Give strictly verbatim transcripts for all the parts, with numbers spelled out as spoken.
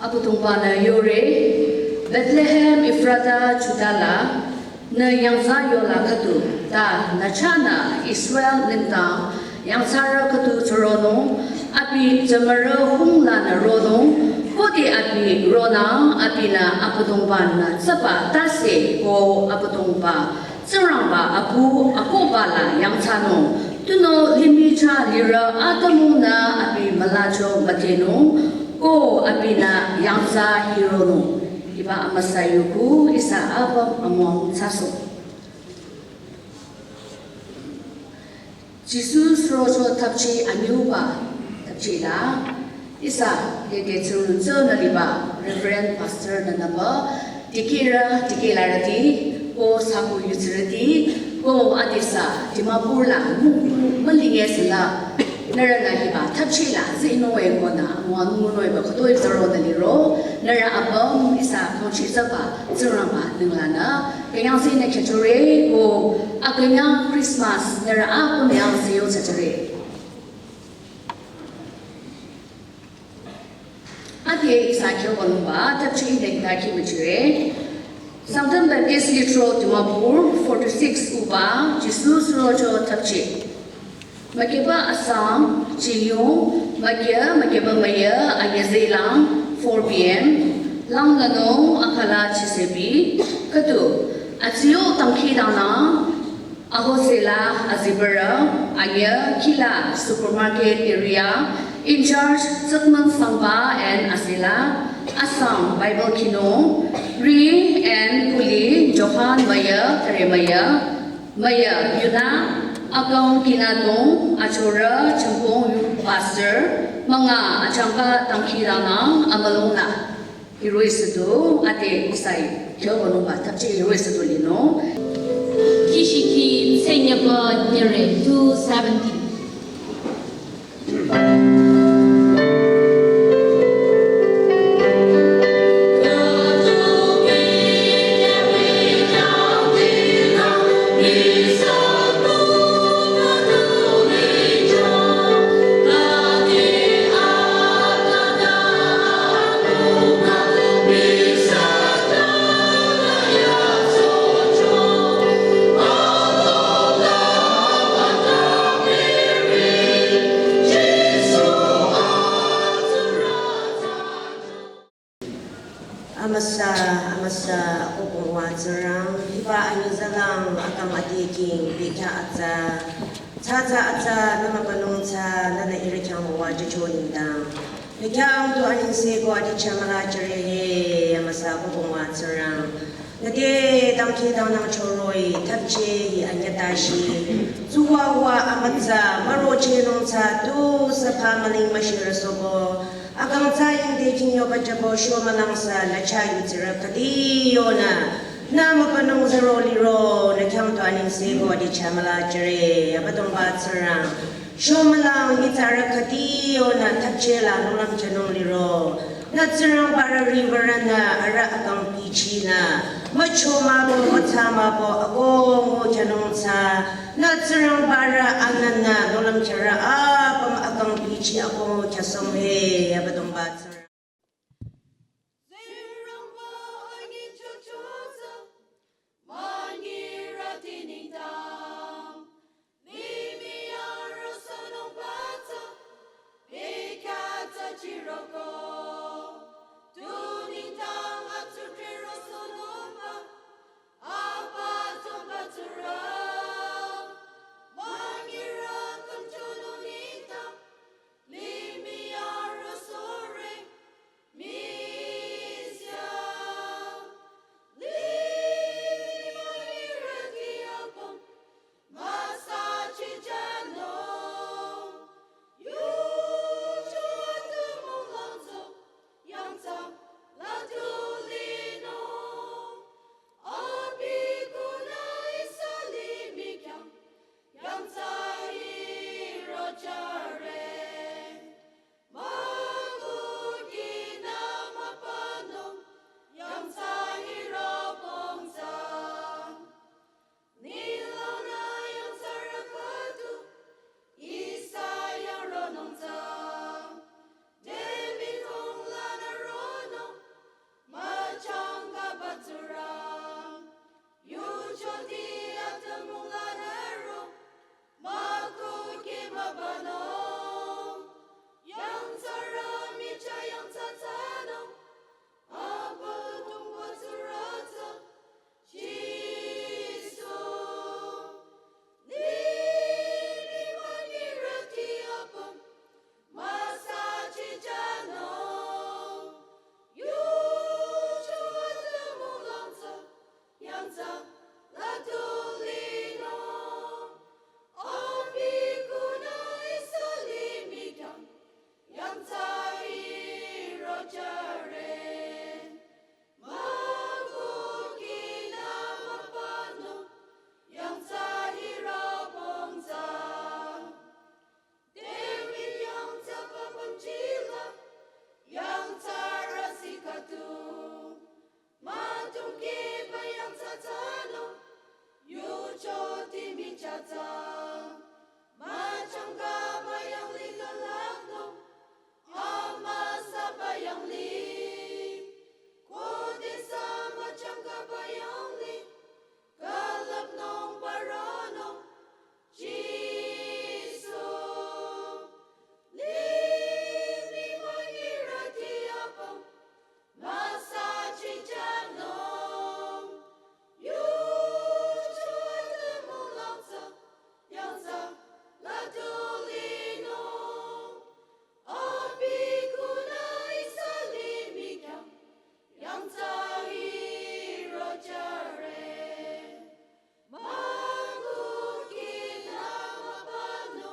Abüdongba-nü yore, Bethlehem Ephrata Juda la, nü yangthsa yola khüdu, ta nü chahnü Israel nengdang yangthsarü khüdu chüronung, abi jümürü hunglanü ronung, khode abi ronang, abinü Abüdongba-nü tsüba tase ko Abüdongba Tsingrangba apu akohba la yangthsanung, tunüo limih chah lirü atümungnü abi mülacho müdhenung, ko abinü yangthsa hironung. Hiba amüsa yuku ihsa apüm amüng thsasoh. Jisu surocho thapchi anyüba thapchi la, ihsa yeke tsurun tsünü liba Reverend Pastor nünüba, dikehrü dikehlarüti, ko sako yutsürüti, ko adisa Dimapur la mü-, mü-, mülinge sela, nührünü hiba thapchi la zi inung-e konü, mü-, münung-e ba khütoi züronü liro, nührü apüm ihsa kongchi zaba Tsingrangba nenglanü, künyangsi nü khechore, ko akünyang Christmas nührü apüm yangsi yo chachore. Ade ihsa kyo wünungba, thapchi ide hita ki müchire. Sangtam Baptist Lithro Dimapur, forty-six uba, Jisu surocho thapchi. Mükeba asang, chiyung, mükya, mükeba müya, anyüzelang, four P M, lang lanung, akhala chisebi, khüdu, atsiyo tangki dangnang, ahosela, azibara, anyü, kila, supermarket area, in charge, tsükmang sangba, and asela, asang, Bible kinung, ri, and kuli, Johan, müya, kare müya, Müya, yunü, akang kinadong, achorü, chempong, youth pastor, münga, achangka, tangki ranang, amülung la. Hiroh-i südu, ade ihsa kyo wünungba thapchi hiroh-i südu linung. Kishiki, tsenyaba, nyere, two seventy. Amüsa, amüsa, akokongwa Tsingrang, hiba anyüzelang, akang adeking, bekya atsa, tsatsa atsa, nü mübünung tsü, nünü ihrü khyang müwajücho nengdang. Nü khyang tu anengse ko adi chamüla jüre he, amüsa, akokongwa Tsingrang. Nü te dangkhidangnang choroh-i, thapchi hi anyü tashi. Tsuwa wa amütsa, mürochehnung tsü, tu sapa müling müshirü sobo. Akang tsü yingde jingyo bachabo shomülang sü nü chah yutsirü khüdi yonü. Nü mübünung züro liro, nü khyang tu anengse ko adi chamüla jüre, Abüdongba Tsingrang. Shomülang nyitsarü khüdi yonü thapchi la nolüm khyünung liro. Nü Tsingrangbarü riwürünü arüh akang bichinü. Mücho mübo, mütsa mübo, akohngo khyünung tsü. Nü Tsingrangbarü anünü nolüm khyürü apüm akang bichi akohngo khyüsong he, Abüdongba Tsingrang. Tsingrangba anyi chochoza, münyi rüti nengdang. Limih arüh sünung bata, bekya tsü chiroko. Tu nengdang atsudhre rüsünungba, Abüdongba Tsingrang, münyi rü khümchonung nengdang, limih arüh sore, Jare, maku kina mapano, yangthsa hiro bongtsa. David yangthsa papam chila, yangthsa rasi khüdu. Matungkiba yangthsa tsano, yucho timi chatsang. Machangkaba yanglih kalakno, amasaba yanglih. Kodesü machangkaba yanglih, kalapnung baronung, Jisu. Limih manyirüti apüm, müsa chichanung. Yucho atümung langtsa, yangthsa latulinung. Abi kuna ihsa limih khyang, yangthsa hiro jare. Maku kina mapano,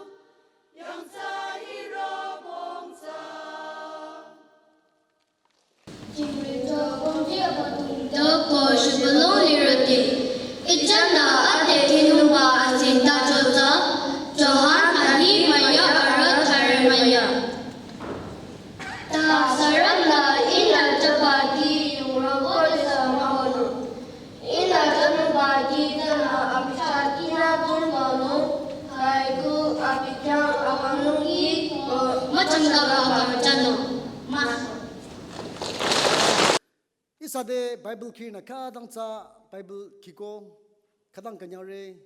yangthsa hiro bongtsa. Joko shibulong lirüti. Ijana ade tinumba asin ta jota. Johan ahi maya ara thare maya. Ta sarang la ina jabadi yungra koi sa mahono. Ina janu badi jana abi chakina tun mano, kaiku abi khyang awanung yi ko machangkaba jano. Maso. Ihsa te Bible khinü khütang tsü Bible khiko, khütang künyangre,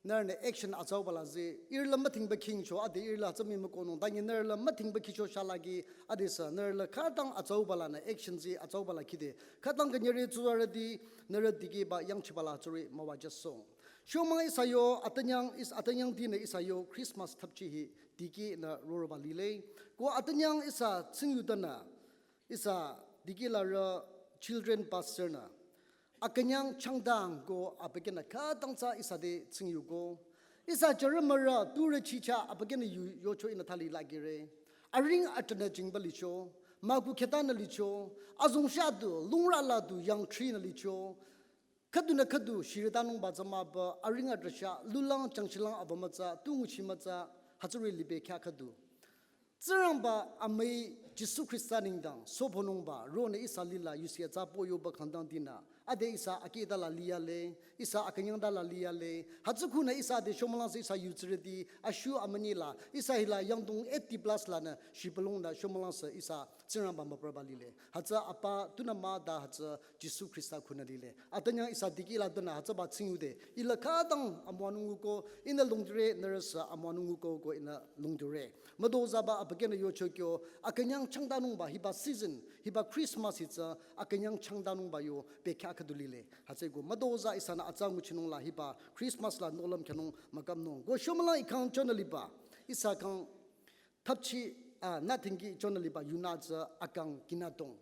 nührünü action atsauba la zi, ihrü la müthingba khingcho, ade ihrü la tsü mii mükohnung, tangi nührü la müthingba khicho shalagi, adesü nührü la khütang atsauba lanü action zi atsauba la khide, khütang künyangre tsurürüti, nührü dikehba yangchiba la tsuri müwajüsong. Shomang ihsa yo, atünyang, ihs-, atünyangtinü ihsa yo, Christmas thapchi hi, dikehnü roroba lile. Ko atünyang ihsa tsingyu tanü, ihsa dikehlarü children pastor nü akünyang changdang ko abükyünü khütang tsü ihsa te tsingyuko. Ihsa jürü mürü turü chicha abükyünü yu yocho ihnü thali lagire. Aring atünü jingba licho, maku khetanü licho, azong sha du, lungra la du, yangthrinü licho. Khüdunü khüdu shiritanungba tsü mübü, aring atrasha, lulang changshilang abü mütsa, tu nguchi mütsa, hütsüri libe khyah khüdu. Tsingrangba amüi Jisu Khrista nengdang sophonungba ronü ihsa lila yusi atsa poyoba kangdang dinü. Ade ihsa akehta la liyale, ihsa akünyangta la liyale. Hütsü khunü ihsa ade shomalangsü ihsa yutsirüti, ashu amünyi la, ihsa hila yangdong eighty plus lanü shibülungnü shomalangsü ihsa Tsingrangba müprüba lile. Hütsü apa tunü mah ta hütsü Jisu Khrista khunü lile. Atünyang ihsa dikehla tunü hütsüba tsingyude. Ila khütang amüwanung nguko, ihnü longdire nührüsü amüwanung nguko ko ihnü longdire. Müdozaba abükyünü yocho kyo, akünyang changdanungba hiba season, hiba Christmas hi tsü, akünyang changdanungba yo bekhyah khüdu lile. Hütsüeko müdoza ihsanü atsa nguchinung la hiba Christmas la nohlüm khyünung mükapnung. Ko shomalang ikhang chonü liba, ihsa kang thapchi, ah, nü thingki chonü liba yunü tsü akang kinadong.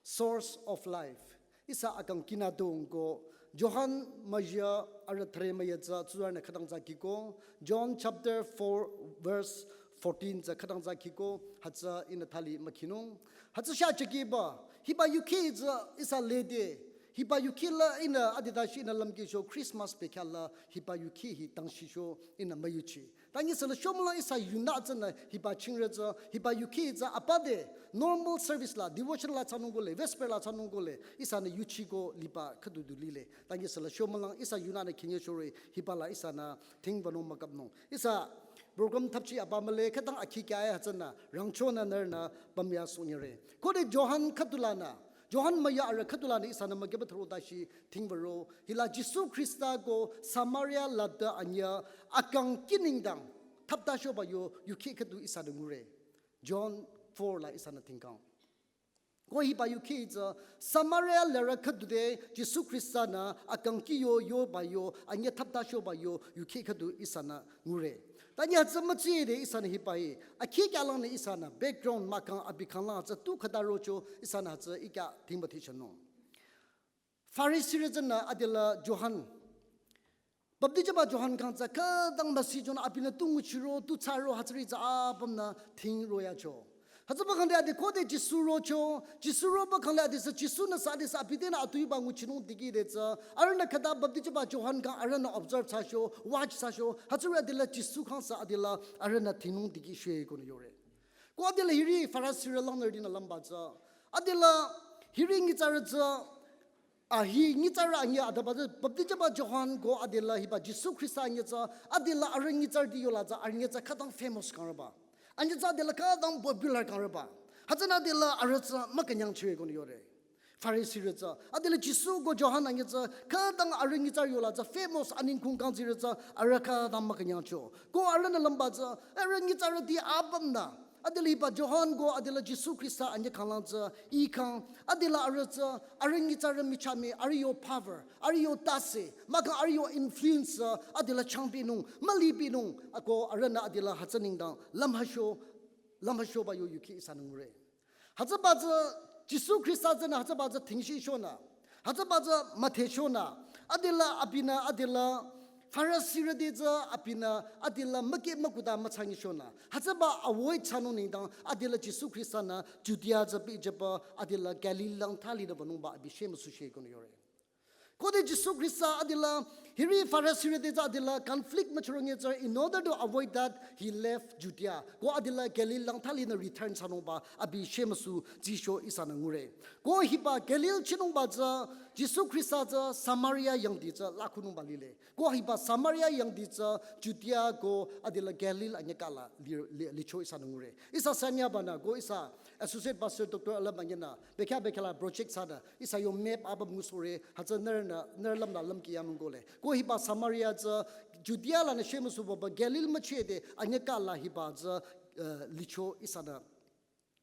Source of life. Ihsa akang kinadong ko Johan müya arü thare müya tsü tsurünü khütang tsü kiko. John chapter four verse fourteen tsü khütang tsü kiko. Hütsü ihnü thali mükhinung. Hütsü sha chakiba. Hiba yukhi tsü ihsa lede. Hiba yukhi la ihnü adida shi ihnü lümkisho Christmas bekhyah la hiba yukhi hi tangshisho ihnü müyuchi. Tangi sala shomalang ihsa yunü tsünü hiba chingre tsü, hiba yukhi tsü apa de normal service la, devotion la thsanung kole, vesper la thsanung kole, ihsanü yuchiko liba khüdu du lile. Tangi sala shomalang ihsa yunünü khinye shore hiba la ihsanü thingbanung mükapnung. Ihsa program thapchi apa mühle khütang akhi kya ai hütsünü rangchonü nührünü pümya sonyere. Khode Johan khüdulanü, Johan müya arü khüdulanü ihsanü mükyeba tharo tashi thingvaro, hila Jisu Khrista ko Samaria lata anyüh akang kinengdang thapta shoba yo yukhi khüdu ihsanü ngure. John four la ihsanü thingkang. Ko hiba yukhi tsü Samaria larü khüdu te Jisu Khrista nü akang kiyo yoba yo anyüh thapta shoba yo yukhi khüdu ihsanü ngure. Tanyi hütsü mütside ihsanü hiba hi akhi kya langnü ihsanü background mükang abi kang lang hütsü tu khüta rocho ihsanü hütsü ikya thingba thichanung. Farisirü tsünü adila Johan. Baptijaba Johan kang tsü khütang müsichonü abinü tu nguchiro, tu thsaro, hütsüri tsü apümnü thingro yacho. Hütsüba khangde ade khode Jisu rocho, Jisu roba khangde adesü Jisu-nü sü adesü abi tenü atuiba nguchinung dikehde tsü, arühnü khüta baptijüba Johan khyang arühnü observe thsacho, watch thsacho, hütsüri adela Jisu khyang sü adela arühnü thingnung dikehcho konü yore. Ko adela hiri Farisirü langnürütinü lümba tsü, adela hiri nyitsarü tsü, a hi nyitsarü anyüh adaba tsü baptijüba Johan ko adela hiba Jisu Khrista anyüh tsü, adela arüh nyitsarüti yola tsü arüh nyitsarü khütang famous kangrüba. Anyüh tsü adela khütang popular kangrüba. Hütsünü adela arüh tsü mükünyangchire konü yore. Farisirü tsü, adela Jisu ko Johan anyüh tsü khütang arüh nyitsarü yola tsü famous aningkung kangtsirü tsü arüh khütang mükünyangcho. Ko arühnü lümba tsü, arüh nyitsarüti apümnü adela hiba Johan ko adela Jisu Khrista anyüh khanglang tsü, i khyang, adela arüh tsü, arüh nyitsarü michah mii, arüh yo power, arüh yo tase, mahkhang arüh yo influence, adela changpinung, mülipinung, ako arühnü adela hütsü nengdang, lümhacho, lümhachoba yo yuki ihsanü ngure. Hütsüba tsü, Jisu Khrista tsünü hütsüba tsü thingshi shonü. Hütsüba tsü müthehchonü, adela abinü, adela Farisirüti tsü abinü, adela müke mükuda mütsangi shonü. Hütsüba avoid thsanung nengdang, adela Jisu Khrista-nü Judea tsü pehjüba, adela Galil lang thalinü wünungba abi shemüsuche konü yore. Khode Jisu Khrista adela, hiri Farisirüti tsü adela conflict müchürünge tsü, in order to avoid that, he left Judea. Ko adela Galil lang thalinü return thsanungba abi shemüsu tsicho ihsanü ngure. Ko hiba Galil chinungba tsü, Jisu Khrista tsü Samaria yangdi tsü lakhunungba lile. Ko hiba Samaria yangdi tsü Judea ko adela Galil anyüh kala li, li, licho ihsanü ngure. Ihsa sanyaba nü ko ihsa Associate Pastor Doctor Alam anyühnü bekhyah bekhyah la project thsanü ihsa yo map apüm ngusohre hütsü nührünü, nührü lümnü lümki yanung kohle. Ko hiba Samaria tsü Judea lanü shemüsuba Galil müchehde anyüh kala hiba tsü, eh, licho ihsanü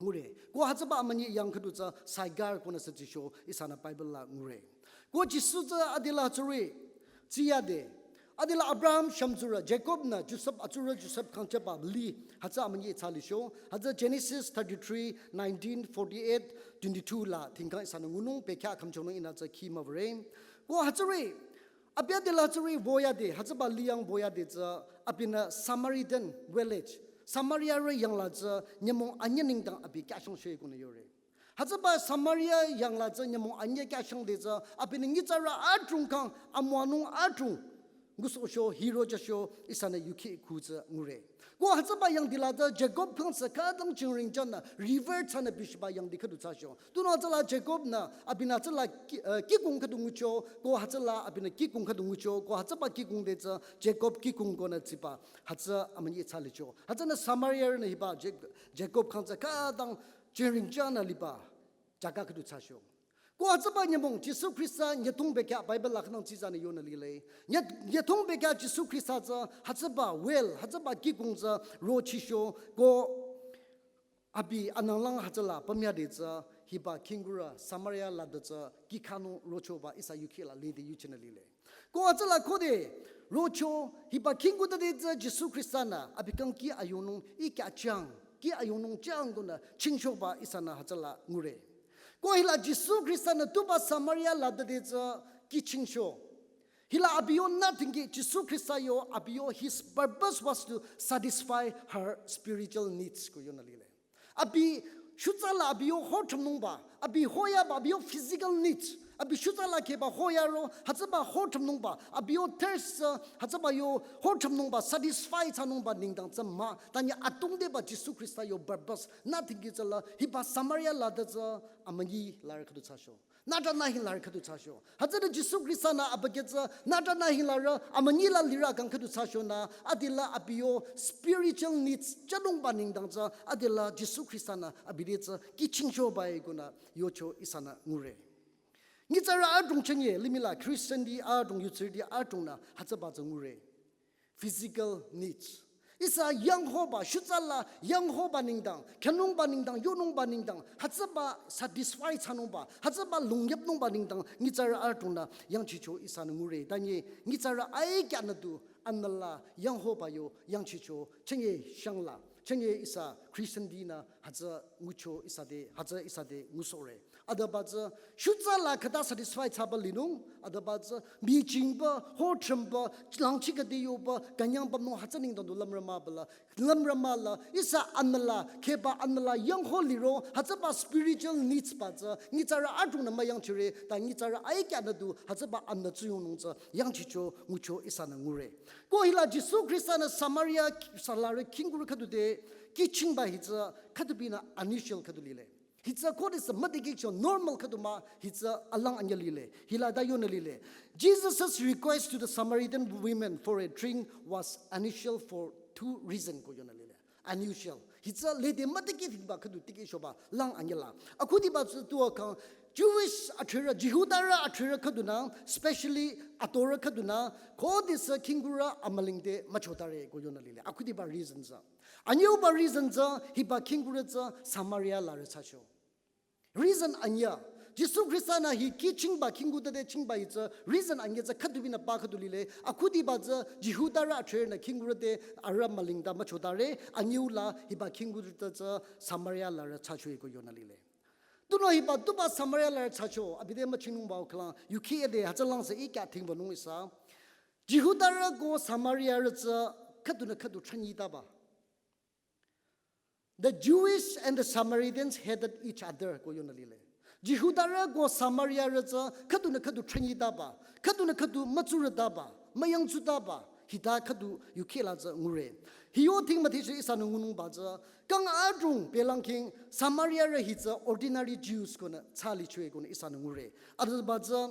ngure. Ko hütsüba amünyi yang khüdu tsü Sychar konü sü tsicho ihsanü Bible la ngure. Ko Jisu tsü adela hütsüri tsiyade, adela Abraham shümtsurü Jakob-nü Josef atsurü Josef khyang jüba lih hütsü amünyi thsa licho. Hütsü Genesis thirty-three, nineteen, forty-eight, twenty-two la thingkhang ihsanü ngunung bekhyah khümchonung ihnü tsü khi müwüre. Ko hütsüri, abi adela hütsüri woyade, hütsüba lih yang woyade tsü, abinü Samaritan village, Samariarü yangla tsü nyümong anyüh nengdang abi kyashang she konü yore. Hütsüba Samaria yangla tsü nyümong anyüh kyashangde tsü, abinü nyitsarü adrong khyang amüwanung adrong ngusohcho, hirojücho ihsanü yuki khu tsü ngure. Ko hütsüba yangdi la tsü Jakob khyang sü khütang jingring janü revert thsanü bishiba yangdi khüdu thsacho. Tunüo tsüla Jakob-nü abinü tsüla ki, eh, kihkong khüdu ngucho, ko hütsüla abinü kihkong khüdu ngucho, ko hütsüba kihkong de tsü Jakob kihkong konü tsiba, hütsü amünyi thsa licho. Hütsünü Samariarünü hiba Jak-, Jakob khyang tsü khütang jingring janü liba jaka khüdu thsacho. Ko hütsüba nyümong Jisu Khrista nyüthong bekhyah Bible la khünang tsitsanü yonü lile. Nyü, nyüthong bekhyah Jisu Khrista tsü hütsüba well, hütsüba kihkong tsü rochicho, ko abi ananglang hütsüla pümyade tsü hiba khingkurü Samaria lade tsü kihkhanung rochoba ihsa yuki la lede yuchinü lile. Ko hütsüla khode rocho hiba khingkurü tade tsü Jisu Khrista-nü abi khyang kih ayonung i kyachang, kih ayonung chang konü chingchoba ihsanü hütsüla ngure. Ko hila Jisu Khrista-nü tuba Samaria lade tsü kih chingcho. Hila abi yo nothing ki Jisu Khrista yo abi yo his purpose was to satisfy her spiritual needs ko yonü lile. Abi shutsa la abi yo hothrümnungba, abi hoyaba, abi yo physical needs, abi shutsa la keba hoyaro, hütsüba hothrümnungba, abi yo thirst, hütsüba yo hothrümnungba, satisfy thsanungba nengdang tsü mah, tanyi atungdeba Jisu Khrista yo purpose, nothing ki tsüla, hiba Samaria lade tsü, amünyi larü khüdu thsacho. Nüta nühing larü khüdu thsacho. Hütsüde Jisu Khrista-nü abükyü tsü nüta nühing larü amünyi la lirü kang khüdu thsachonü adela abi yo spiritual needs jünungba nengdang tsü adela Jisu Khrista-nü abi te tsü kih chingchoba-i konü yocho ihsanü ngure. Nyitsarü adrong chünye limih la Christian ti adrong yutsirüti adrongnü hütsüba tsü ngure. Physical needs. Ihsa yanghoba, shutsa la yanghoba nengdang, khyünungba nengdang, yonungba nengdang, hütsüba satisfy thsanungba, hütsüba lungyapnungba nengdang, nyitsarü adrongnü yangchicho ihsanü ngure. Tanyi nyitsarü aikyanü du, anüla yanghoba yo yangchicho, chünye shangla, chünye ihsa Christian dinü hütsü ngucho ihsa te, hütsü ihsa te ngusohre. Adüba tsü, shutsa la khüta satisfy thsaba linung, adüba tsü, mi chingba, ho thrümba, langchi kade yoba, kanyang bamno hütsü nengdang du lümrüma bala, lümrüma la, ihsa anmüla, kheba anmüla, yang ho liro, hütsüba spiritual needs ba tsü, nyitsarü adrongnü müyangchire, ta nyitsarü aikyanü du, hütsüba anmü tsuyongnung tsü, yangchicho, ngucho ihsanü ngure. Ko hila Jisu Khrista-nü Samaria salarü khingkurü khüdu te, kihchingba hi tsü khüdu binü unusual khüdu lile. Hi tsü khodesü müdikehcho normal khüdu mah hi tsü alang anyüh lile. Hila ta yonü lile. Jesus' request to the Samaritan women for a drink was unusual for two reasons ko yonü lile. Unusual. Hi tsü lede müdikeh thingba khüdu tikehchoba lang anyüh la. Akhudiba tsü tuo kang Jewish athrirü, Jihudarü athrirü khüdunü, specially atorü khüdunü, khodesü khingkurü amüling te müchotare ko yonü lile. Akhudiba reason tsü. Anyüuba reason tsü, hiba khingkurü tsü Samaria larü thsacho. Reason anyüh. Jisu Khrista-nü hi kihchingba khingku te te chingba hi tsü, reason anyüh tsü khüdu binü pa khüdu lile, akhudiba tsü Jihudarü athrirünü khingkurü te arüh müling ta müchotare, anyüu la hiba khingkurü te tsü Samaria larü thsacho ko yonü lile. Tunüo hiba tuba Samaria larü thsacho, abi te müchingnungba khülang, yukhide hütsülang sü ikya thingbanung ihsa. Jihudarü ko Samariarü tsü khüdunü khüdu thsanyitaba. The Jewish and the Samaritans hated each other ko yonü lile. Jihudarü ko Samariarü tsü khüdunü khüdu thsanyitaba, khüdunü khüdu mütsurütaba, müyangtsutaba, hita khüdu yukhi la tsü ngure. Hi yo thing müdhechi ihsanü ngunungba tsü, kang adrong pelangking Samariarü hi tsü ordinary Jews konü thsalichoe konü ihsanü ngure. Adüba tsü,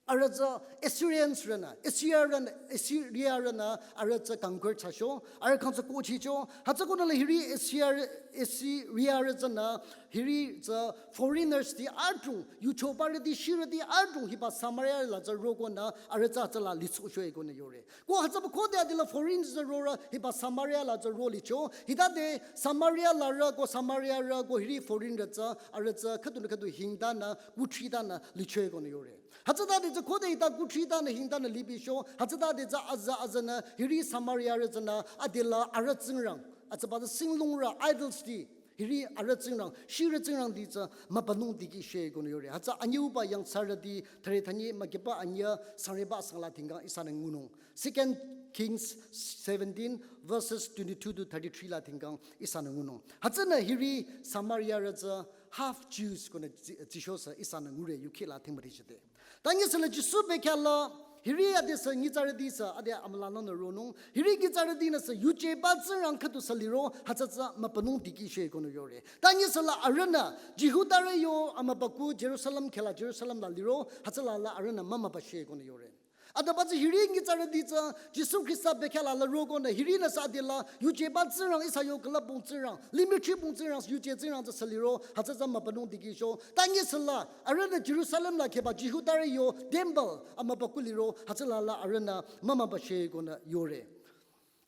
arüh tsü Assyrians rünü, Assyria rünü, Assyria rünü, arüh tsü conquer thsacho, arüh khyang tsü kohchicho, hütsü konü la hiri Assyria, Assyriarü tsünü, hiri tsü foreigners ti adrong, yuchobarüti, shirüti adrong, hiba Samaria la tsü ro konü, arüh tsü hütsüla litsochoe konü yore. Ko hütsüba khode adila foreigners rorü, hiba Samaria la tsü ro licho, hitade Samaria larü ko Samariarü ko hiri foreignrü tsü, arüh tsü khüdunü khüdu hingdanü, kuthridanü, lichoe konü yore. Hütsütade tsü khode hita kuthridanü hingdanü libicho, hütsütade tsü aza azanü hiri Samariarü tsünü adila arüh tsingrang, hütsüba tsü singlungrü idols ti, hiri arüh tsingrang, shirü tsingrang ti tsü mübünung dikehchoe konü yore. Hütsü anyüuba yangthsarüti thüre thünyi mükiba anyüh sangreba sangla thingkang ihsanü ngunung. Second Kings seventeen verses twenty-two to thirty-three la thingkang ihsanü ngunung. Hütsünü hiri Samariarü tsü half Jews konü tsi-, tsishosü ihsanü ngure yukhi la thing müdhechide. Tangi süla Jisu bekhyah la, hiri adesü nyitsarüti sü, ade amülanü ronung, hiri nyitsarütinü sü, yujeba tsingrang khüdu sü liro, hütsü tsü mübünung dikehchoe konü yore. Tangi süla arühnü, Jihudarü yo amübükuh Jerusalem kheh la Jerusalem la liro, hütsüla la arühnü mümübüchoe konü yore. Adüba tsü hiri nyitsarüti tsü, Jisu Khrista bekhyah la la ro konü, hirinü sü adila, yujeba tsingrang ihsa yo külüpbong tsingrang, limih thribong tsingrang, yuje tsingrang tsü sü liro, hütsü tsü mübünung dikehcho. Tangi süla, arühnü Jerusalem la kheba Jihudarü yo temple amübükuh liro, hütsüla la arühnü mümübüchoe konü yore.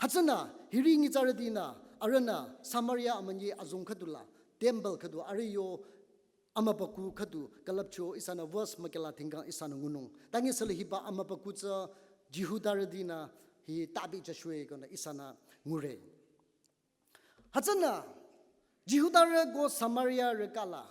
Hütsünü, hiri nyitsarütinü, arühnü Samaria amünyi azong khüdula, temple khüdu, arüh yo amübükuh khüdu külüpcho ihsanü verse mükehla thingkang ihsanü ngunung. Tangi süla hiba amübükuh tsü Jihudarütinü hi tabi jüchoe konü ihsanü ngure. Hütsünü Jihudarü ko Samariarü kala,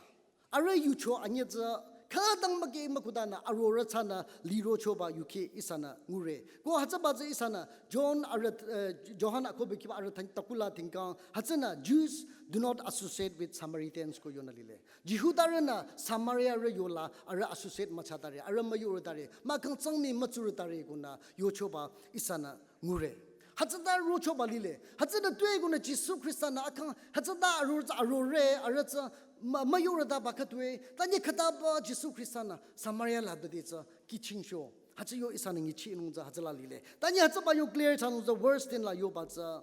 arüh yucho anyüh tsü khütang mükeh mükudanü arorüh tsünü lirochoba yukhi ihsanü ngure. Ko hütsüba tsü ihsanü John arüh, eh, Johan akohbe kiba arüh thang takula thingkang, hütsünü Jews do not associate with Samaritans ko yonü lile. Jihudarünü Samariarü yola arüh associate müthsatare, arüh müyorütare, mahkhang tsangmi mütsurütare konü yochoba ihsanü ngure. Hütsüta rochoba lile. Hütsüta tue konü Jisu Khrista-nü akhang, hütsüta aror-, arore, arüh tsü mü-, müyorütaba khütoi. Tanyi khütaba Jisu Khrista-nü Samaria la dede tsü kihchingcho. Hütsü yo ihsanü nguchinung tsü hütsüla lile. Tanyi hütsüba yo clear thsanung tsü verse ten la yoba tsü.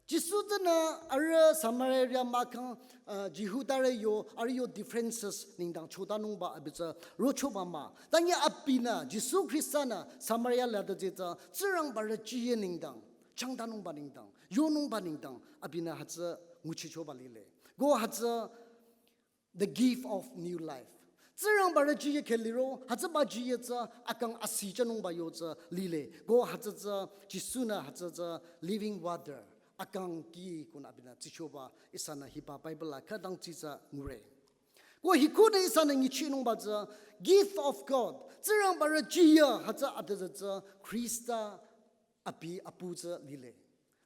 Jisu tsünü arüh Samaria mahkhang, uh, Jihudarü yo, arüh yo differences nengdang chotanungba abi tsü rochoba mah. Tanyi abinü, Jisu Khrista-nü Samaria la dede tsü, Tsingrangbarü jiyü nengdang, changtanungba nengdang, yonungba nengdang, abinü hütsü nguchichoba lile. Ko hütsü the gift of new life. Tsingrangbarü jiyü kheh liro, hütsüba jiyü tsü akang asih jünungba yo tsü lile. Ko hütsü tsü Jisu-nü hütsü tsü living water, akang ki konü abinü tsichoba ihsanü hiba Bible la khütang tsitsa ngure. Ko hikonü ihsanü nguchinungba tsü gift of God, Tsingrangba rü jiyü hütsü adüzü tsü Khrista abi apu tsü lile.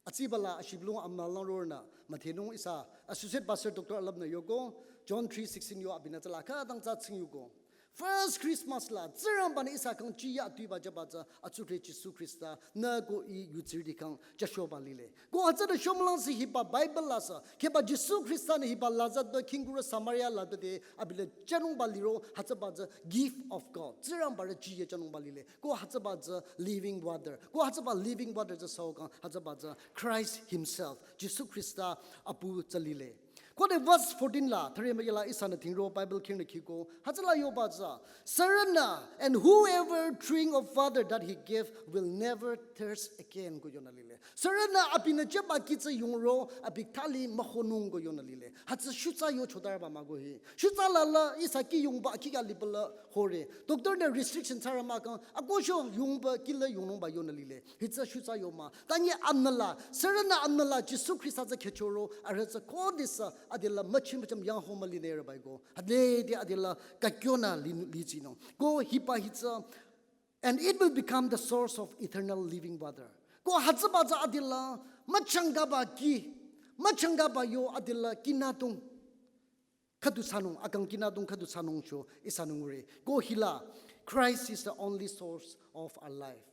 Atsibala ashibülung amülang rornü müdhenung ihsa Associate Pastor Doctor Alap-nü yoko John three sixteen yo abinü tsüla khütang tsü tsing yoko. First Christmas la Tsingrangba-nü ihsa khyang jiyü tuiba jüba tsü atsurü Jisu Khrista nü ko ih yutsirüti khyang jüchoba lile. Ko hütsünü shomülang si hiba Bible la sü kheba Jisu Khrista-nü hiba Lazarus khingkurü Samaria la bede abi le jünungba liro hütsüba tsü gift of God, Tsingrangba rü jiyü jünungba lile. Ko hütsüba tsü living water. Ko hütsüba living water tsü sü kang hütsüba tsü Christ himself, Jisu Khrista apu tsü lile. Ko de verse fourteen la thüre müyela ihsanü dhingro Bible khingnü khiko hütsüla yoba tsü, sürünü, and whoever drink of water that he gave will never thirst again ko yonü lile. Sürünü abinü jüba ki tsü yungro abi thali mühonung ko yonü lile. Hütsü shutsa yo chotarüba mah ko hi. Shutsa la la ihsa ki yungba ki ka lipala hore. Doctor-nü restriction thsarü mahkhang akohcho yungba ki la yungnungba yonü lile. Hütsü shutsa yo mah. Tanyi amnala, sürünü amnala Jisu Khrista tsü khechoro, arüh tsü khodesü adela müchim müchim yang ho müline rübai ko. Hütsüde adela kakyonü li, lichinung. Ko hiba hütsü, and it will become the source of eternal living water. Ko hütsüba tsü adela müchangkaba ki, müchangkaba yo adela kinadong khüdu thsanung, akang kinadong khüdu thsanung cho ihsanü ngure. Ko hila, Christ is the only source of our life.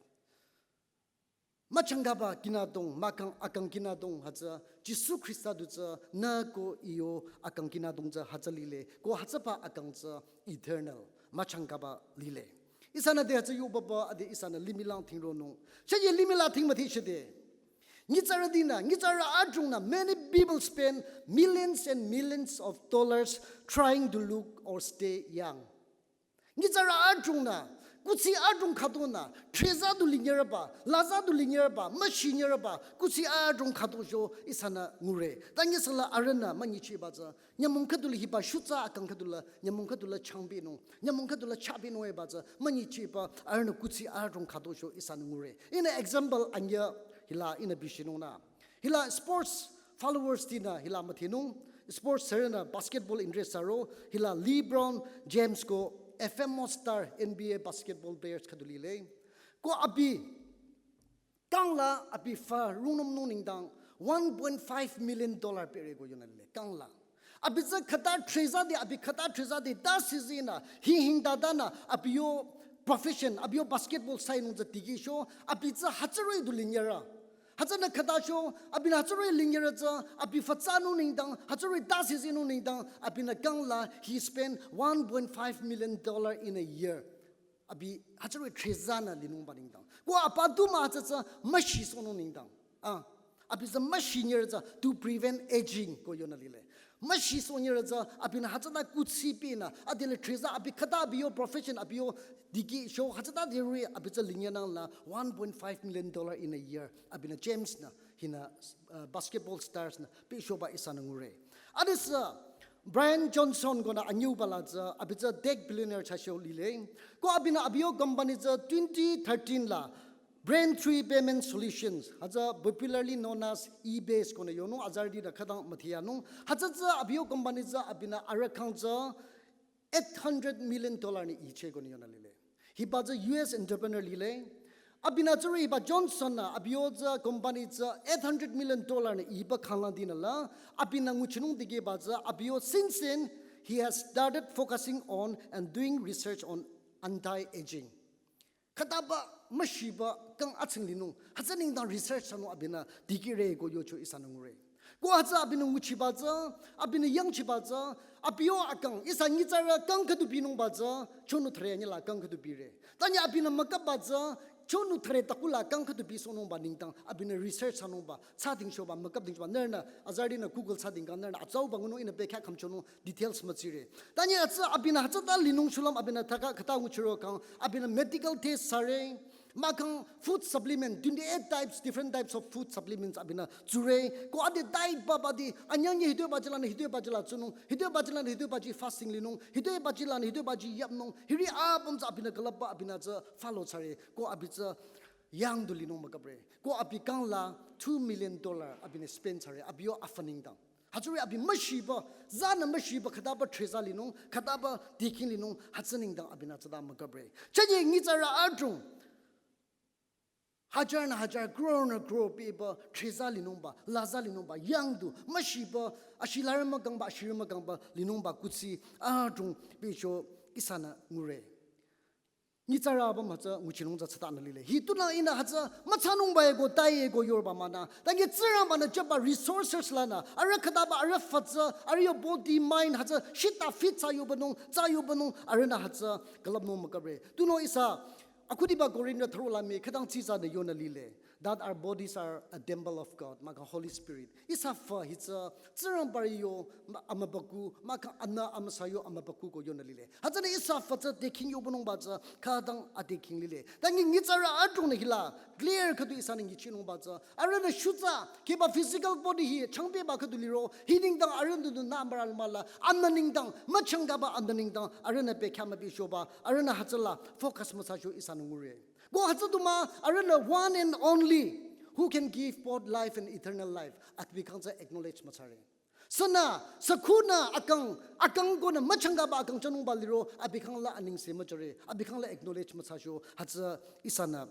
Müchangkaba kinadong, mahkhang akang kinadong hütsü, Jisu Khrista du tsü, nü ko ih yo akang kinadong tsü hütsü lile, ko hütsüba akang tsü eternal, müchangkaba lile. Ihsanü de hütsü yobaba ade ihsanü limih lang dhingronung. Cheye limih la dhing müdhi chede. Nyitsarütinü, nyitsarü adrongnü, many people spend millions and millions of dollars trying to look or stay young. Nyitsarü adrongnü, kuthsi adrong khüdunü, dhreza du linyerüba, laza du linyerüba, müshinyerüba, kuthsi adrong khüdu cho ihsanü ngure. Ta nyisala arühnü münyichiba tsü, nyümong khüdu li hiba shutsa akang khüdu la, nyümong khüdu la changpinung, nyümong khüdu la chapinung eba tsü, münyichiba arühnü kuthsi adrong khüdu cho ihsanü ngure. Ihnü example anyüh hila ihnü bishinungnü. Hila sports followers tinü hila müdhenung, sports sürünü basketball interest thsaro, hila LeBron James ko a famous star N B A basketball players khüdu lile. Ko abi kangla abi fa rungnümnung nengdang one point five million dollar pere ko yonü lile. Kangla. Abi tsü khüta dhreza de, abi khüta dhreza de, ta sizinü, hing hing ta tanü, abi yo profession, abi yo basketball thsanung tsü dikehcho, abi tsü hütsüroh-i du linyerü. Hütsünü khüta cho, abinü hütsüroh-i linyerü tsü, abi fa thsanung nengdang, hütsüroh-i ta sizinung nengdang, abinü kangla, he spent one point five million dollar in a year. Abi hütsüroh-i dhrezanü linungba nengdang. Ko apa du mah tsü tsü müshisohnung nengdang. Ah, abi tsü müshinyerü tsü to prevent aging ko yonü lile. Müshisohnyerü tsü abinü hütsüta kuthsi pinü, adela dhreza abi khüta abi yo profession abi yo dikehcho hütsüta deri abi tsü linyenangla one point five million dollar in a year. Abinü James-nü hinü, uh, basketball stars-nü pehchoba ihsanü ngure. Adesü Brian Johnson konü anyüba la tsü, abi tsü tech billionaire thsacho lile. Ko abinü abi yo company tsü twenty thirteen la Braintree Payment Solutions, hütsü popularly known as eBay konü yonung, azarüti ta khütang müdheyanung. Hütsü tsü abi yo company tsü abinü arüh khyang tsü eight hundred million dollar nü iche konü yonü lile. Hiba tsü U S entrepreneur lile. Abinü tsüri hiba Johnson-nü abi yo tsü company tsü eight hundred million dollar nü iba khanglang dinü la, abinü nguchinung dikehba tsü abi yo since then he has started focusing on and doing research on anti-aging. Khütaba müshiba kang atsing linung, hütsü nengdang research thsanung abinü dikehre ko yocho ihsanü ngure. Ko hütsü abinü nguchiba tsü, abinü yangchiba tsü, abi yo akang, ihsa nyitsarü kang khüdu binungba tsü, chonu thüre nyila kang khüdu bire. Tanyi abinü mükapba tsü, chonu thüre takula kang khüdu bisohnungba nengdang, abinü research thsanungba, thsadingchoba, mükapdingchoba, nührünü, azarütinü Google thsading kang, nührünü atsauba ngunung ihnü bekhyah khümchonung, details mütsire. Tanyi hütsü abinü hütsüta linung shulüm abinü thaka khüta nguchiro kang, abinü medical test thsare, mahkhang food supplement, twenty-eight types, different types of food supplements abinü tsure, ko ade diet ba badi, anyangye hitoi bajilanü hitoi bajila tsunung, hitoi bajilanü hitoi baji fasting linung, hitoi bajilanü hitoi baji yapnung, hiri apüm tsü abinü külüpba abinü tsü follow thsare, ko abi tsü yang du linung müküpre. Ko abi kang la two million dollar abinü spend thsare, abi yo afü nengdang. Hütsüri abi müshiba, zanü müshiba khütaba treza linung, khütaba deacon linung, hütsü nengdang abinü tsüta müküpre. Chanye nyitsarü adrong. Hajar nü hajar, crore nü crore peba, treza linungba, laza linungba, yang du, müshiba, ashilarü mükangba, ashirü mükangba, linungba, kuthsi, adrong, becho, ihsanü ngure. Nyitsarü apüm hütsü nguchinung tsü tsütanü lile. Hi tunü ihnü hütsü müthsanungba eko, tai eko yorba münü. Tangi Tsingrangbanü jüba resources lanü. Arüh khütaba, arüh fütsü, arüh yo body, mind, hütsü shita fit thsa yobanung, thsa yobanung, arühnü hütsü külüpnung müküpre. Tunüo ihsa, akhudiba Korinth thüro la mii khütang tsitsanü yonü lile. That our bodies are a temple of God, mahkhang Holy Spirit. Ihsa fü hi tsü, Tsingrangba yo, ma-, amübükuh, mahkhang anü amüsa yo amübükuh ko yonü lile. Hütsünü ihsa fü tsü deacon yobanungba tsü, khütang adeacon lile. Tangi nyitsarü adrongnü hila, clear khüdu ihsanü nguchinungba tsü. Arühnü shutsa, keba physical body hi, changpeba khüdu liro, hi nengdang arühnü du nü amüra lümala, anü nengdang, müchangkaba anü nengdang, arühnü bekhyah mübishoba, arühnü hütsüla, focus müthsacho ihsanü ngure. Ko hütsü du mah, arühnü one and only who can give both life and eternal life. Abi kang tsü acknowledge müthsare. Sünü, sü khunü akang, akang konü müchangkaba akang thsanungba liro, abi kang la anengse müthsare, abi kang la acknowledge müthsacho, hütsü ihsanü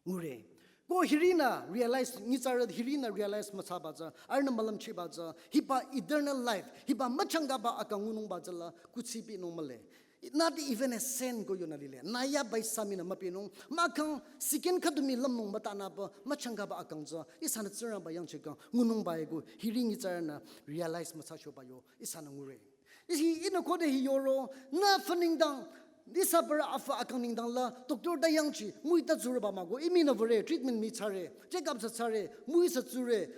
ngure. Ko hirinü realize, nyitsarü hirinü realize müthsaba tsü, arühnü mülümchiba tsü, hiba eternal life, hiba müchangkaba akang ngunungba tsü la, kuthsi pinung mühle. Not even a cent ko yonü lile. Nü ya bai sa mii nü müpinung. Mahkhang second khüdu mii lümnung mütanüba müchangkaba akang tsü. Ihsanü Tsingrangba yangchikang ngunungba eko. Hiri nyitsarünü realize müthsachoba yo. Ihsanü ngure. Ih-, ihnü khode hi yoro. Nü fü nengdang. Ihsa bürü afü akang nengdang la. Doctor ta yangchi. Mui ta tsurüba mah ko. Ih mii nü würe. Treatment mii thsare. Check up thsa thsare. Mui thsa tsure.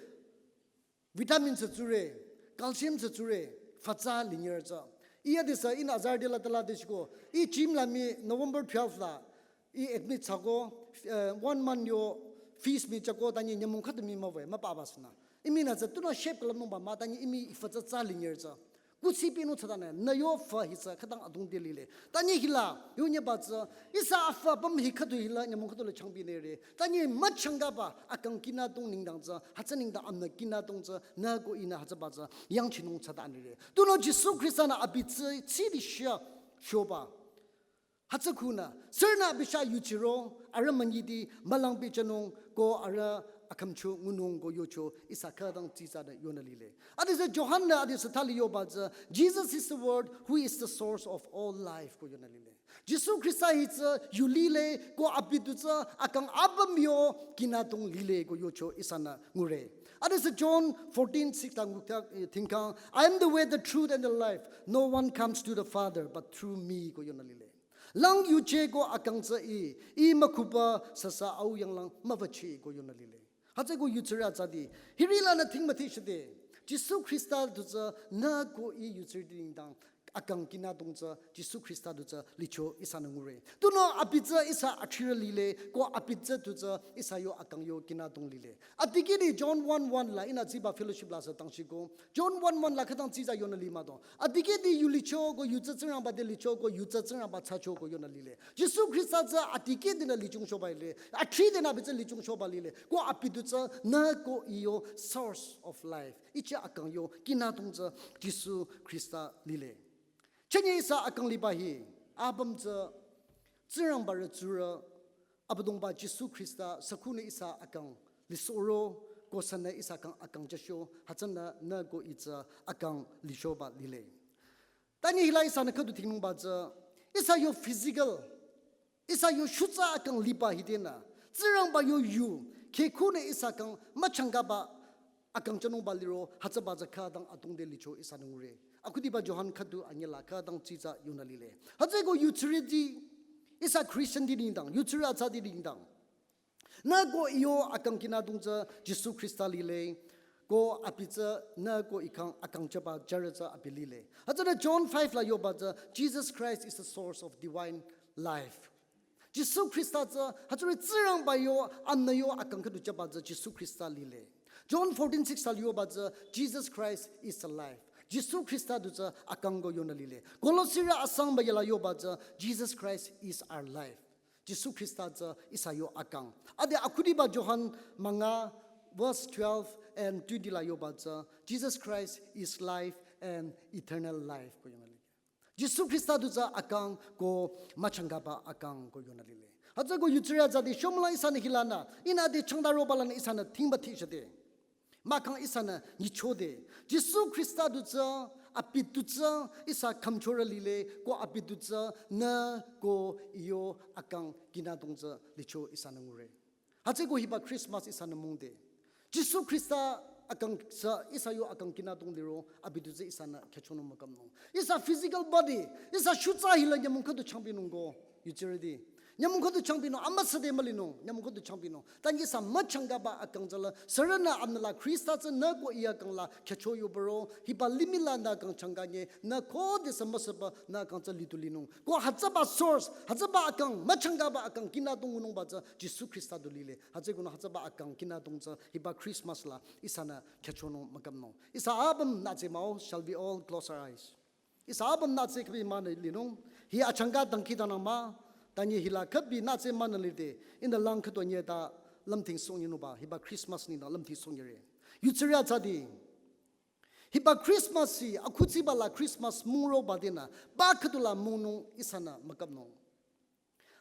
Vitamin thsa tsure, calcium thsa tsure, fütsü linyerü tsü. Ih adesü ihnü azarü dela tala deshiko. Ih gym la mii November twelve la. Ih admit thsako, eh, one month yo fees mii thsako tanyi nyümong khüdu mii müwü, müpaba sünü. Ih mii nü tsü tunüo shape külüpnungba mah tanyi ih mii fütsü tsü linyerü tsü. Kuthsi pinung thsatanü, nü yo fü hi tsü khütang adrong te lile. Tanyi hila, yonyeba tsü, ihsa afü apüm hi khüdu hila, nyümong khüdu la changpinere. Tanyi müchangkaba, akang kinadong nengdang tsü, hütsü nengdang amünü kinadong tsü, nü ko ihnü hütsüba tsü, yangchinung thsatanere. Tunüo Jisu Khrista-nü abi tsü, tsidi shia, shioba. Hütsü khunü, sürünü abi chah yuchiro, arüh münyidi, mülang pehjünung, ko arüh akhümcho ngunung ko yocho, ihsa khütang tsitsanü yonü lile. Adesü Johan-nü adesü thali yoba tsü, Jesus is the word, who is the source of all life ko yonü lile. Jisu Khrista hi tsü yu lile, ko abi du tsü akang apüm yo kinadong lile ko yocho ihsanü ngure. Adesü John fourteen six la ngukta, eh, tingkang, "I am the way, the truth, and the life. No one comes to the Father but through me," ko yonü lile. Lang yuje ko akang tsü ih, ih mükhuba süsü Au yanglang müwücheh ko yonü lile. Hütsüeko yutsirü atsati, hiri lanü ting müthishide, Jisu Khrista du tsü nü ko ih yutsirüti nengdang, akang kinadong tsü, Jisu Khrista du tsü licho ihsanü ngure. Tunüo abi tsü ihsa athrirü lile, ko abi tsü du tsü ihsa yo akang yo kinadong lile. Adikehdi John one one la, ihnü tsiba fellowship la sü tangshiko. John one one la khütang tsitsa yonü li mah do. Adikehdi yu licho ko yu tsü Tsingrangba te licho ko yu tsü Tsingrangba thsacho ko yonü lile. Jisu Khrista tsü adikehdinü lichung shoba lile. Athridenü abi tsü lichung shoba lile. Ko abi du tsü nü ko ih yo source of life. Ih chah akang yo kinadong tsü Jisu Khrista lile. Chünye ihsa akang liba hi. Apüm tsü Tsingrangba rü tsurü Abüdongba Jisu Khrista sü khunü ihsa akang lisohro, ko sünü ihsa khyang akang jücho, hütsünü nü ko ih tsü akang lichoba lile. Tanyi hila ihsanü khüdu tingnungba tsü, ihsa yo physical, ihsa yo shutsa akang liba hidenü, Tsingrangba yo yu, kheh khunü ihsa khyang müchangkaba akang jünungba liro, hütsüba tsü khütang adrong te licho ihsanü ngure. Akhudiba Johan khüdu anyüh la khütang tsitsa yonü lile. Hütsüeko yutsirüti, ihsa Christian ti nengdang, yutsirü atsati nengdang. Nü ko ih yo akang kinadong tsü Jisu Khrista lile, ko abi tsü nü ko ih khyang akang jüba jürü tsü abi lile. Hütsünü John five la yoba tsü, "Jesus Christ is the source of divine life." Jisu Khrista tsü, hütsüri Tsingrangba yo, anü yo akang khüdu jüba tsü Jisu Khrista lile. John fourteen six la yoba tsü, "Jesus Christ is the life." Jisu Khrista du tsü akang ko yonü lile. Kolosirü asangba yala yoba tsü, "Jesus Christ is our life." Jisu Khrista tsü ihsa yo akang. Ade akhudiba Johan münga verse twelve and twenty la yoba tsü, Jesus Christ is life and eternal life ko yonü lile. Jisu Khrista du tsü akang ko müchangkaba akang ko yonü lile. Hütsüko yutsirü tsüti shomla ihsanü hilanü, ihnü ade changda roba lanü ihsanü thingba thishade. Mahkhang ihsanü nyichode. Jisu Khrista du tsü, abi du tsü, ihsa khümchorü lile, ko abi du tsü, nü ko iyo akang kinadong tsü licho ihsanü ngure. Hütsüko hiba Christmas ihsanü mungde. Jisu Khrista akang tsü ihsa yo akang kinadong liro, abi du tsü ihsanü khyüchonung mükamnung. Ihsa physical body, ihsa shutsa hila nyümong khüdu changpinung ko, yutsirüti. Nyümong khüdu changpinung, amüsade mülinung, nyümong khüdu changpinung. Tangi ihsa müchangkaba akang tsüla, sürünü amnala Khrista tsü nü ko iya akang la khyücho yobaro, hiba limih la nü akang changkanye, nü khodesü müsüba nü akang tsü lidu linung. Ko hütsüba source, hütsüba akang, müchangkaba akang kinadong ngunungba tsü Jisu Khrista du lile. Hütsükonü hütsüba akang kinadong tsü hiba Christmas la ihsanü khyüchonung mükamnung. Ihsa apüm nütse mah-o, shall we all close our eyes? Ihsa apüm nütse khübi münü linung, hi achangka dangkhidangnang mah, tangi hila khübi nütse münü lide, in the lang khüdu nyeta lümthing songyinungba, hiba Christmas nengdang lümthing songyire. Yutsirü tsüti, hiba Christmas hi, akhutsüba la Christmas mungro badenü, ba khüdula mungnung ihsanü mükamnung.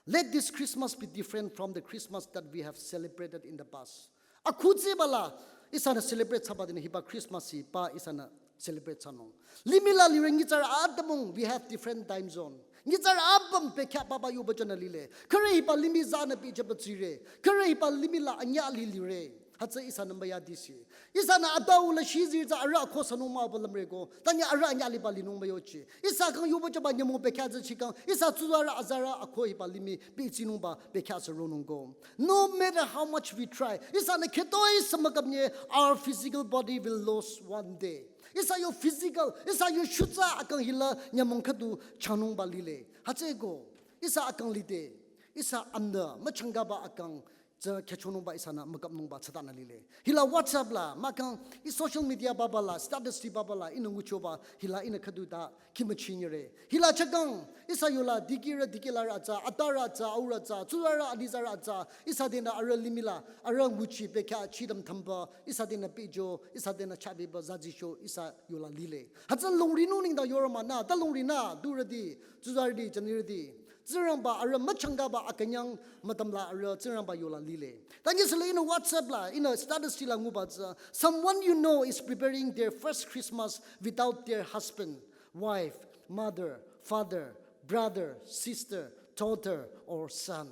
Let this Christmas be different from the Christmas that we have celebrated in the past. Akhutsüba la ihsanü celebrate thsaba dine hiba Christmas hi pa ihsanü celebrate thsanung. Limih la lire nyitsarü atümung, we have different time zone. Nyitsarü apüm bekhyah papa yoba jünü lile. Khürü hiba limih zanü bichaba tsire. Khürü hiba limih la anyüh li lire. Hütsü ihsanü müyadisi. Ihsanü atau la shizirü tsü arüh akho sünung mah-o ba lümre ko. Tangi arüh anyüh liba linung müyochi. Ihsa kang yoba jüba nyümong bekhyah tsü chikang. Ihsa tsuzarü azarü akho hiba limih bitsinungba bekhyah sü ronung ko. No matter how much we try, ihsanü khütoi sü mükapnye, our physical body will lose one day. Ihsa yo physical, ihsa yo shutsa akang hila nyümong khüdu chanungba lile. Hütsüko, ihsa akang lide, ihsa amnü müchangkaba akang tsü khyüchonungba ihsanü mükapnungba tsütanü lile. Hila WhatsApp la, mahkhang i social media papa la, status ti papa la, ihnü nguchoba, hila ihnü khüdu ta khimüchinyire. Hila chakang, ihsa yola dikehrü dikehlarü atsa, atarü atsa, aurü atsa, tsurarü anizarü atsa, ihsa denü arüh limih la, arüh nguchi bekhyah chidam thamba, ihsa denü bijo, ihsa denü chabiba zazicho, ihsa yola lile. Hütsü longrinung nengdang yoro mah nü, ta longrinü, durüti, tsuzarüti, jünirüti. Tsingrangba arüh müchangkaba akünyang müdüm la arüh Tsingrangba yola lile. Tangi süla ihnü WhatsApp la, ihnü status ti la nguba tsü, someone you know is preparing their first Christmas without their husband, wife, mother, father, brother, sister, daughter, or son.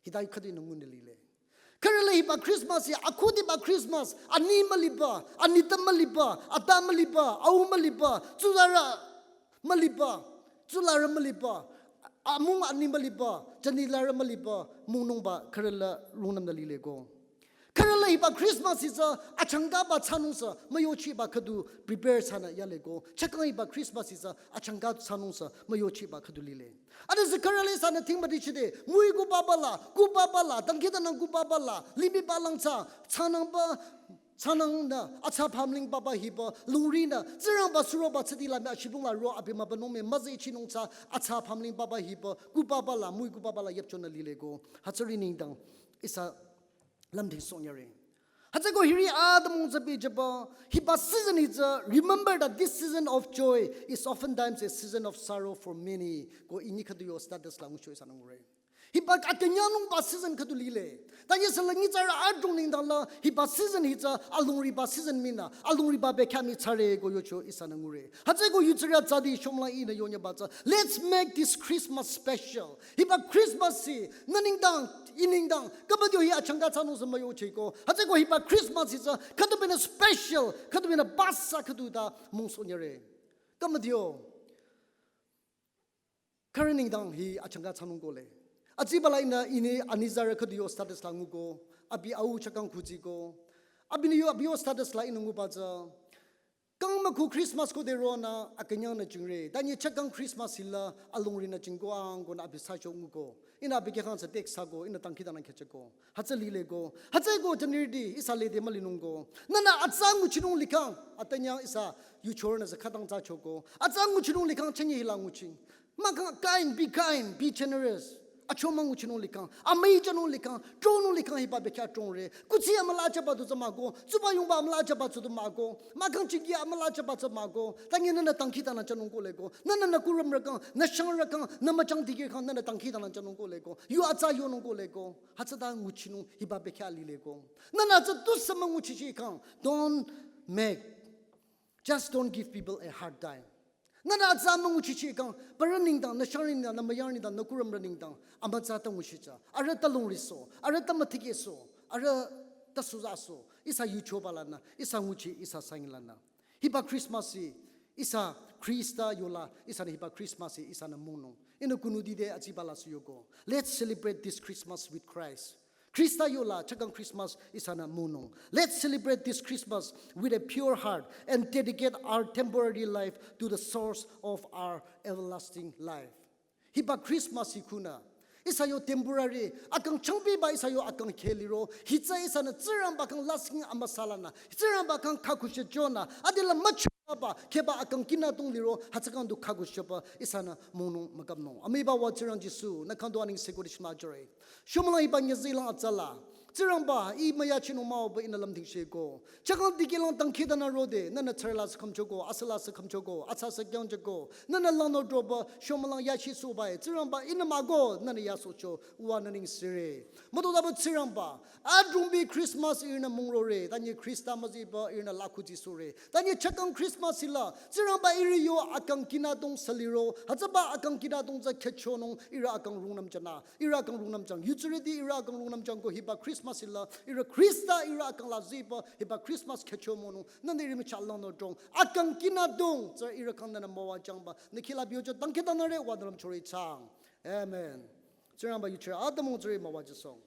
Hita khüdu ihnü ngunü lile. Khürü la hiba Christmas ya, akhudiba Christmas, ani müliba, anitüm müliba, ata müliba, au müliba, tsuzarü müliba, tsularü müliba, amung ani müliba, jünilarü müliba, mungnungba khürü la rungnümnü lile ko. Khürü la hiba Christmas hi tsü achangkaba thsanung sü müyochiba khüdu prepare thsanü yale ko. Chakang hiba Christmas hi tsü achangka thsanung sü müyochiba khüdu lile. Ade zü khürü la ihsanü thingba dichide, mui ku papa la, ku papa la, dangkhidangnang ku papa la, limih palang tsü, thsanungba, thsanung nü, atsa phamling papa hiba, longrinü, Tsingrangba suroba tsüti la mii ashibung la ro abi mübünung mii müzichinung tsü, atsa phamling papa hiba, ku papa la, mui ku papa la yapchonü lile ko. Hütsüri nengdang, ihsa lümthing sonyare. Hütsüko hiri atümung tsü bijüba, hiba season hi tsü, remember that this season of joy is oftentimes a season of sorrow for many. Ko ini khüdu yo status la ngucho ihsanü ngure. Hiba akünyangnungba season khüdu lile. Tangi süla nyitsarü adrong nengdang la, hiba season hi tsü, alongriba season mii nü, alongriba bekhyah mii thsare ko yocho ihsanü ngure. Hütsüko yutsirü tsüti shomla ihnü yonyaba tsü, let's make this Christmas special. Hiba Christmas hi, nü nengdang, i nengdang, khübadio hi achangka thsanung sü müyochiko. Hütsüko hiba Christmas hi tsü, khüdu benü special, khüdu benü basa khüdu ta mungsonyare. Khübadio, khürü nengdang hi achangka thsanung kohle. Atsiba la ihnü, ini anizarü khüdu yo status la nguko, abi au chakang khutsiko. Abinü yo, abi yo status la ihnü nguba tsü, kang mükhu Christmas khode ronü akünyangnü jingre. Tangi chakang Christmas hila alongrinü jingko ang konü abi sacho nguko. Ihnü abi khyang sü text thsako, ihnü dangkhidangnang khyüchoko. Hütsü lile ko. Hütsüko jünirüti ihsa lede mülinung ko. Nünü atsa nguchinung likhang, atünyang ihsa yuchorünü sü khütang thsachoko. Atsa nguchinung likhang chünye hila nguching. Mahkhang kind, be kind, be generous. Achomang nguchinung likhang, amüi chanung likhang, tronung likhang hiba bekhyah trongrü. Kuthsi amüla chaba du tsü mah ko, tsuba yungba amüla chaba tsü du mah ko, mahkhang chingki amüla chaba tsü mah ko. Tangi nünü dangkhidangnang chanung kohle ko. Nünü nü kurüm rükhang, nü shang rükhang, nü müchang dikehkhang, nünü dangkhidangnang chanung kohle ko. Yu atsa yonung kohle ko. Hütsüta nguchinung hiba bekhyah lile ko. Nünü tsü tusü münguchichikhang. Don't make, just don't give people a hard time. Nünü atsa münguchichikhang, parü nengdang, nü shangrü nengdang, nü müyurü nengdang, nü kurümrü nengdang, amütsa ta nguchicha. Arüh ta longriso, arüh ta müthikehso, arüh ta suzaso. Ihsa yuchoba lanü, ihsa nguchi, ihsa sangi lanü. Hiba Christmas hi, ihsa Khrista yola, ihsanü hiba Christmas hi, ihsanü mungnung. Ihnü kunudide atsiba la sü yoko. Let's celebrate this Christmas with Christ. Khrista yola, chakang Christmas ihsanü mungnung. Let's celebrate this Christmas with a pure heart and dedicate our temporary life to the source of our everlasting life. Hiba Christmas hi khunü, ihsa yo temporary, akang changpiba ihsa yo akang kheliro, hitsü ihsanü Tsingrangba khyang lasih amüsa lanü, Tsingrangba khyang khakhushe chonü, adila müchaba, kheba akang kinadong liro, hütsükang du khakhushe ba, ihsanü mungnung mükhümnung. Amüiba wa Tsingrang Jisu, nü khyang du aneng seko dishma jüre. Shomülang hiba nyüzehlang atsala. Tsingrangba, ih müyachinung mah-o ba ihnü lümdhingsheko. Chakang dikehlang dangkhidangnang rode, nünü tsürü la sü khümchoko, asü la sü khümchoko, atsa sü kyangjüko. Nünü langnü droba, shomülang yachisohba-e. Tsingrangba, ihnü mah ko, nünü yasohcho, uwa nü nengsere. Mütozaba Tsingrangba, adrongbi Christmas ihrünü mungrore, tanyi Khrista müziba ihrünü lakhujisohre. Tanyi chakang Christmas hila, Tsingrangba ihrü yo akang kinadong sü liro, hütsüba akang kinadong tsü khechonung ihrü akang rungnüm chanü. Ihrü akang rungnüm chang. Yutsurüti ihrü akang rungnüm chang ko hiba Christmas hila. Ihrü Khrista ihrü akang la ziba hiba Christmas khecho monung. Nünü ihrü michah langnü drong. Akang kinadong tsü ihrü khyang nünü müwajangba. Nü khila biyocho dangkhidangnangre wa nü lümchore chang. Amen. Tsingrangba yuchire atümung tsüri müwajüsohng.